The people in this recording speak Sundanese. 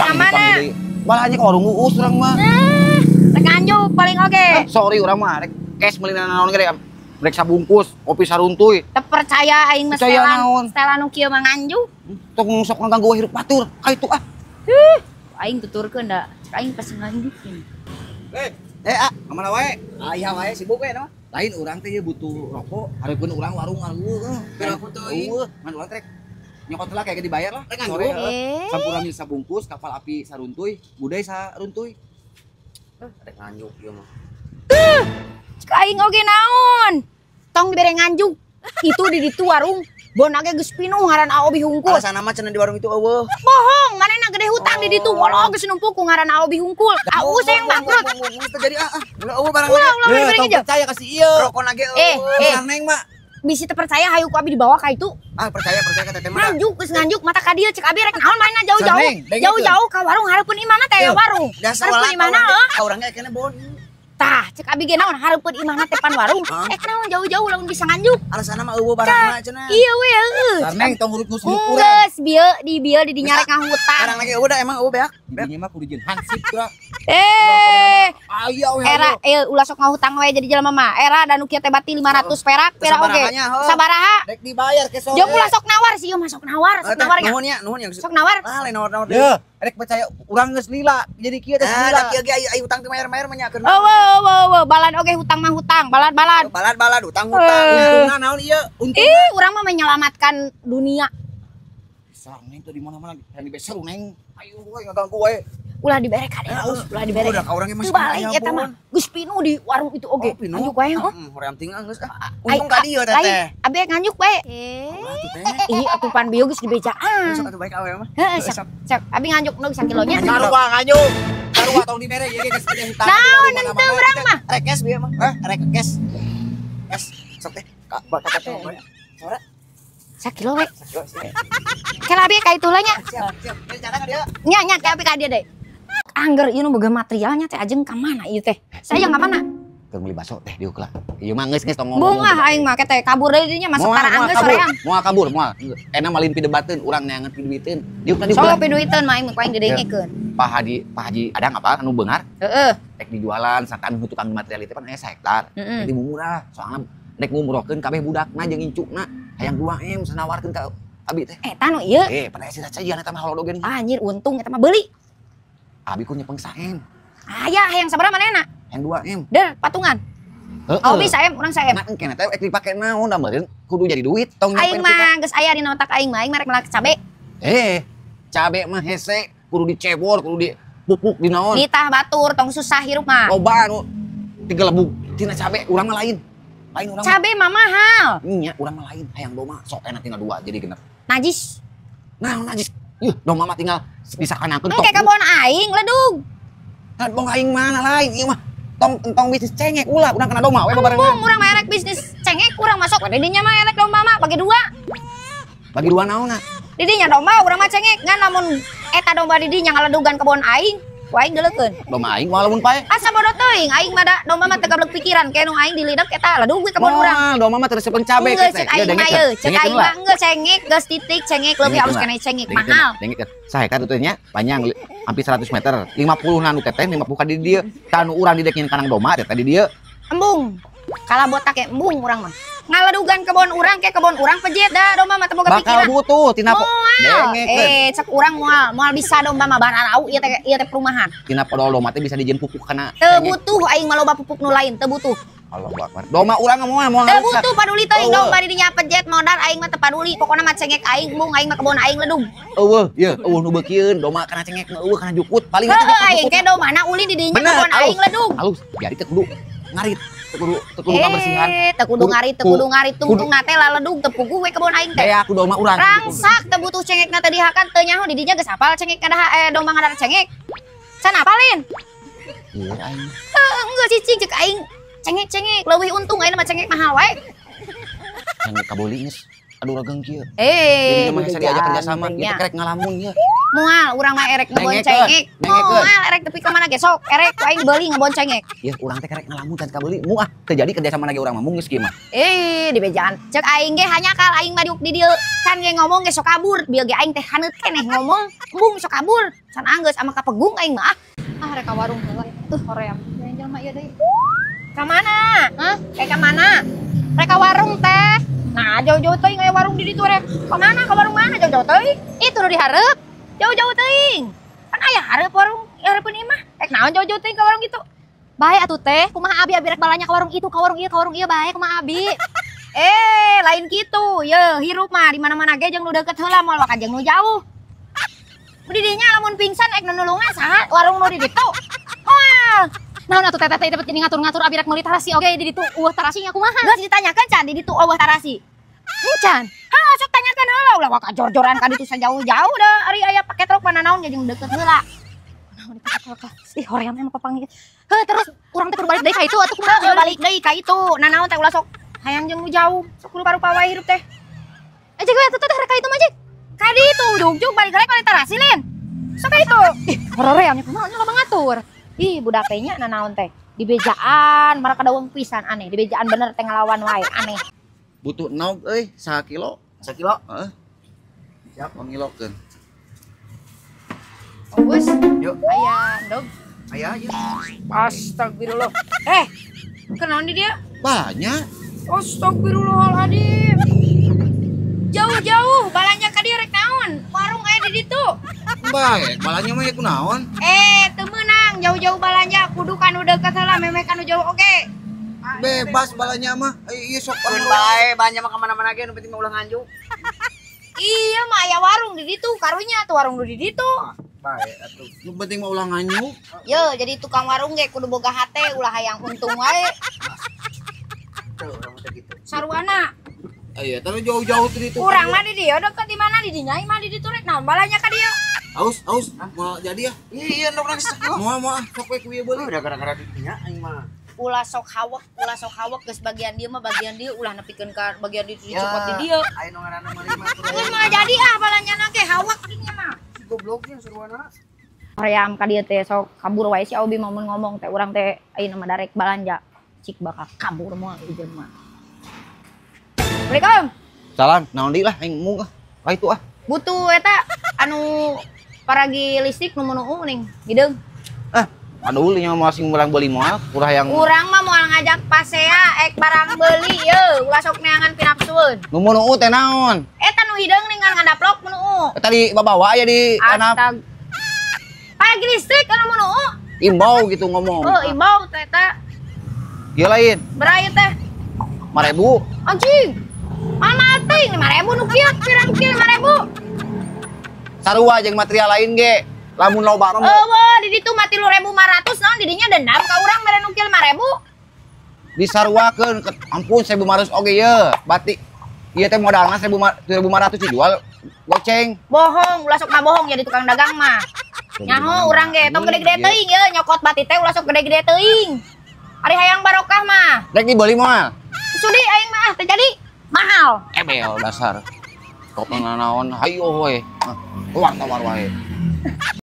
Ka mana? Balanya ka warung Uus urang mah. Rek nganjuk paling oge. Sorry urang mah rek cash meuli naon ge rek sabungkus kopi saruntuy. Teu percaya aing mah setelan. Setelan nu kieu mah nganjuk. Tong sok ngaganggu hirup batur ka itu ah. Aing tuturkeun da. Cek aing pasti nganjukin. Ah, mana wae? Aya wae sibuk we mah. Lain urang teh butuh rokok, hareupeun urang warung ngarueuh. Pira ku teuing. Eueuh, ngan urang teh nyokot lah kayak dibayar lah. Sore sampura mil sabungkus, kapal api saruntuy, budai saruntuy. Rek nganjuk ieu mah. Cek aing oge naon? Tong dibere nganjuk. Itu di ditu warung. Bon age geus pinuh ngaran Aobi hungkul. Alasan mah cenah di warung itu eueuh. Bohong, manehna gede hutang di ditu. Walau geus numpuk ku ngaran Aobi hungkul. Aus yang bangkrut. Geus terjadi ah. Ulah eueuh barang. Ulah ulah tong percaya ka si ieu. Rokok ge eueuh. Neng mah. Bisi teu percaya hayu ku abi dibawa ka itu. Ah, percaya percaya ka teteh mah. Nganjuk geus nganjuk mata ka dieu cek abi rek naon manehna jauh-jauh. Jauh-jauh ka warung hareupeun imahna teh aya warung. Hareupeun imahna heuh. Ka urang ge kene bon. Tah, cek abi ge naon hareupeun imahna teh pan warung. Naon jauh-jauh lamun bisa nganjuk. Alasanna mah eueuh barangna cenah. Iya we heueuh. Neng tong urut ngusuk urang. Geus bieu di bieu di dinya rek ngahutang. Barang lagi eueuh da emang eueuh beak. Dinya mah kudu jeung hansip tah. Aya we. Era ulah sok ngahutang we jadi jelema mah. Era da nu kieu teh bati 500 perak, perak oge. Sabaraha? Rek dibayar ke sore. Jeung ulah sok nawar sih, mah sok nawar, sok nawar nya. Nuhun nya, nuhun nya. Sok nawar. Ah, lain nawar-nawar. Yeuh, rek percaya urang geus lila jadi kieu teh lila. Nah, kieu ge aya utang teh mayar-mayar mah nya keun. Eueuh, balan oge hutang mah hutang, balan-balan. Balan-balan hutang-hutang. Untungna naon ieu? Untungna. Ih, urang mah menyelamatkan dunia. Bisa neng teh di mana-mana yang dibeseru neng. Ayo we ngaganggu we. Ulah dibere ka deui, ulah dibere. Udah ka urang ge masih balik eta mah. Geus pinuh di warung itu oge. Nganjuk wae heuh. Hoream tinggal geus ah. Untung ka dieu teteh. Abi nganjuk wae. Ih, atuh pan bieu geus dibejaan. Sok atuh baik awe mah. Heeh, sok. Sok, abi nganjuk nu sakilonya. Sarua nganjuk. Sarua tong dibere ieu ge geus gede hutang. Naon henteu urang mah? Rek cash bieu mah. Hah, rek cash. Cash. Sok teh. Ka ka teh. Sora. Sakilo we. Kela abi ka itu lah nya. Siap, siap. Cara ka dieu. Nya nya ka abi ka dieu deui. Angger ieu nu boga materialnya teh ajeng ka mana ieu teh? Saya ka mana? Keur meuli baso teh diuk lah. Ieu mah geus geus tong ngomong. Bungah aing mah teh kabur deui dinya masuk tarang geus soreang. Moal kabur, moal. Enak malin pidebateun, urang neangan piduiteun. Diuk diuk. Sok piduiteun mah aing mah ku aing didengekeun. Pak Haji Adang apa anu beunghar? Heeh. Rek dijualan sangkan nu tukang material itu pan aya sahektar. Jadi murah, soalna rek ngumrohkeun kabeh budakna jeung incukna. Hayang 2M sanawarkeun ka abi teh. Eta nu ieu. Pan aya sisa eta mah halodo geuning. Anjir untung eta mah beuli. Abi ku nyepeng 1M. Aya hayang sabaraha manehna? Hayang 2M. Der patungan. Heeh. Oh bisa M, urang 1M. Nah engke teh ek dipake naon da meureun kudu jadi duit tong nyepeng. Aing mah geus aya dina otak aing mah, aing mah rek melak cabe. Cabe mah hese kudu dicebor, kudu dipupuk di naon. Ditah batur tong susah hirup mah. Loba anu tigelebug tina cabe urang mah lain. Lain urang. Cabe mah mahal. Nya urang mah lain, hayang domba sok enak tinggal 2 jadi genep. Najis. Nah, najis. Yuh, domba mah tinggal disakanakeun tok. Engke ka aing ledug. Nah, bong aing mana lain ieu mah. Tong entong bisnis cengek ulah urang kena domba we babarengan. Bung urang mah erek bisnis cengek urang masuk we dinya mah erek domba mah bagi 2. Bagi 2 naonna? Didinya domba urang mah cengek ngan lamun eta domba didinya ngaledugan kebon aing, ku aing deleukeun. Domba aing moal lamun pae. Asa bodoh teuing aing mah da domba mah teu gablek pikiran ke nu aing dilidak eta ledug we kebon urang. Moal domba mah teu resepeun cabe teh. Cek aing mah ye, cek aing mah geus cengek geus titik cengek leuwih alus keneh cengek mahal. Dengekeun. Sahektar teh nya panjang hampir 100 meter. 50 na nu teteh 50 ka di dieu. Tah nu urang didekin kanang domba teh di dieu. Embung. Kalah botak ke embung urang mah. Ngaledugan kebon urang ke kebon urang pejet dah domba mah teu boga pikiran. Bakal butuh tina moal. Cek urang moal, moal bisa domba mah bararau ieu teh perumahan. Tina podol domba teh bisa dijieun pupuk kana. Teu butuh aing mah loba pupuk nu lain, teu butuh. Allahu akbar. Domba urang moal moal. Teu butuh paduli teuing domba di dinya pejet modal aing mah teu paduli. Pokona mah cengek aing embung aing mah kebon aing ledug. Eueuh, ieu eueuh nu beukieun domba kana cengek mah eueuh kana jukut. Paling heueuh aing ke dombana ulin di dinya kebon aing ledug. Halus, jadi teu kudu ngarit. Teu kudu ngabersihan. Teu kudu ngarit, teu kudu ngarit tungtungna teh laledug teu puguh we kebon aing teh. Kayak aku domba urang. Rangsak teu butuh cengekna teh dihakan teu nyaho di dinya geus hafal cengek kada domba ngadar cengek. Can hafalin. Ieu aing. Heuh, geus cicing ceuk aing cengek-cengek leuwih untung aing mah cengek mahal wae. Cengek kaboli geus. Aduh rageng kieu. Jadi mah hese diajak kerja sama, ieu teh kerek ngalamun ieu. Moal urang mah erek ngeboncengek. Moal erek tepi ka mana ge sok erek ku aing beuli ngeboncengek. Ya urang teh kerek ngalamun can kabeuli. Mu ah teu jadi kerja sama lagi urang mah mung geus kieu mah. Eh dibejaan. Cek aing ge hanyakal aing mah diuk di dieu. Can ge ngomong ge sok kabur. Bieu ge aing teh haneut keneh ngomong. Embung sok kabur. Can anggeus ama kapegung aing mah ah. Ah rek ka warung heula. Tuh hoream. Yang jelema ieu deui. Ka mana? Hah? Eh ka mana? Rek ka warung teh. Nah, jauh-jauh teuing aya warung di ditu rek. Ka mana? Ka warung mana jauh-jauh teuing? Itu nu dihareup. Jauh-jauh teuing. Kan aya hareup warung, hareupeun imah. Rek naon jauh-jauh teuing ka warung gitu? Bae atuh teh, kumaha abi abi rek balanya ka warung itu, ka warung ieu, ka warung ieu bae kumaha abi. Eh, lain kitu. Ye, hirup mah di mana-mana ge jeung nu deukeut heula moal waka jeung nu jauh. Di dinya lamun pingsan ek nu nulungan saha warung nu di ditu. Moal. Naon atuh teh teh teh jadi ngatur-ngatur abi rek meuli tarasi oge di ditu eueuh tarasi nya kumaha? Geus ditanyakeun can di ditu eueuh tarasi. Encan. Hah, sok tanyakeun heula ulah waka jor-joran ka ditu sajauh-jauh da ari aya paket truk mana naon jeung deukeut heula. Naon itu kakak. Ih, hoream emang papanggih. Heuh, terus urang teh kudu balik deui ka itu atuh kumaha? Heuh, balik deui ka itu. Nanaon teh ulah sok hayang jeung nu jauh. Sok rupa-rupa wae hirup teh. Eh, jeung we atuh teh rek ka itu mah jeung. Ka ditu ujug-ujug balik deui ka tarasi lin. Sok ka itu. Ih, hoream nya kumaha nya loba ngatur. Ih, budak teh nya nanaon teh. Dibejaan, marah kadaweng pisan aneh. Dibejaan bener teh ngalawan wae aneh. Butuh nog euy, sakilo. Sakilo? Heeh. Siap, ngilokeun. Bos, yuk. Aya ndog. Aya ieu. Astagfirullah. Eh, kenaon di dia? Banyak. Astagfirullahaladzim. Jauh-jauh balanja ka dieu rek naon? Warung aya di ditu. Bae, balanja mah kunaon? Eh, teu meunang jauh-jauh balanja kudu ka nu deukeut heula memeh ka nu jauh oge. Bebas balanja mah. Ieu sok bae, balanja mah ka mana-mana ge nu penting mah ulah nganjuk. Iya mah aya warung di ditu, karunya tuh warung di ditu. Bae atuh. Nu penting mah ulah nganjuk. Ye, jadi tukang warung ge kudu boga hate ulah hayang untung wae. Tuh, urang teh kitu. Saruana. Iya, tapi jauh-jauh tuh ditu. Urang mah di dieu deukeut di mana di dinya imah di ditu rek naon balanja ka dieu. Aus, aus, mau jadi ya? Iya, ndog nang sakilo. Moal moal sok we ku ieu beuli. Udah gara-gara di dinya aing mah. Ulah sok hawek geus bagian dieu mah bagian dieu ulah nepikeun ka bagian ditu dicopot di dieu. Aya nu ngaranna meuli mah. Geus mah jadi ah balanjana ge hawek dinya mah. Si gobloknya suruhana. Hoream ka dieu teh sok kabur wae si Obi mah mun ngomong teh urang teh ayeuna mah darek balanja. Cik bakal kabur moal ieu mah. Assalamualaikum. Salam, naon deui lah aing mung ah. Ka itu ah. Butuh eta anu paragi listrik nu meunuu ning hideung. Ah, aduh nya masing urang beuli moal, kurang yang urang mah moal ngajak pasea ek barang beuli ye, ulah sok neangan pinapsueun. Nu meunuu teh naon? Eta nu hideung ning ngadaplok meunuu. Eta di babawa aya di anak. Paragi listrik anu meunuu. Imbau gitu ngomong. Oh, imbau teh eta. Ieu lain. Berayu teh? 5.000. Anjing. Mahal teuing 5.000 nu kieu, pirang kieu 5.000. Sarua jeung material lain ge. Lamun loba mah. Eueuh, di ditu mah 3.500 naon di dinya dendam ka urang mere nu kieu 5.000. Disaruakeun, ampun 1.500 oge ye. Berarti ieu teh modalna 1.500 dijual goceng. Bohong, ulah sok ngabohong jadi tukang dagang mah. Nyaho urang ge tong gede-gede teuing ye, nyokot bati teh ulah sok gede-gede teuing. Ari hayang barokah mah. Rek dibeli moal. Sudi aing mah teh jadi mahal. Ebel dasar. Kok naon hayo we. Tawar-tawar wae.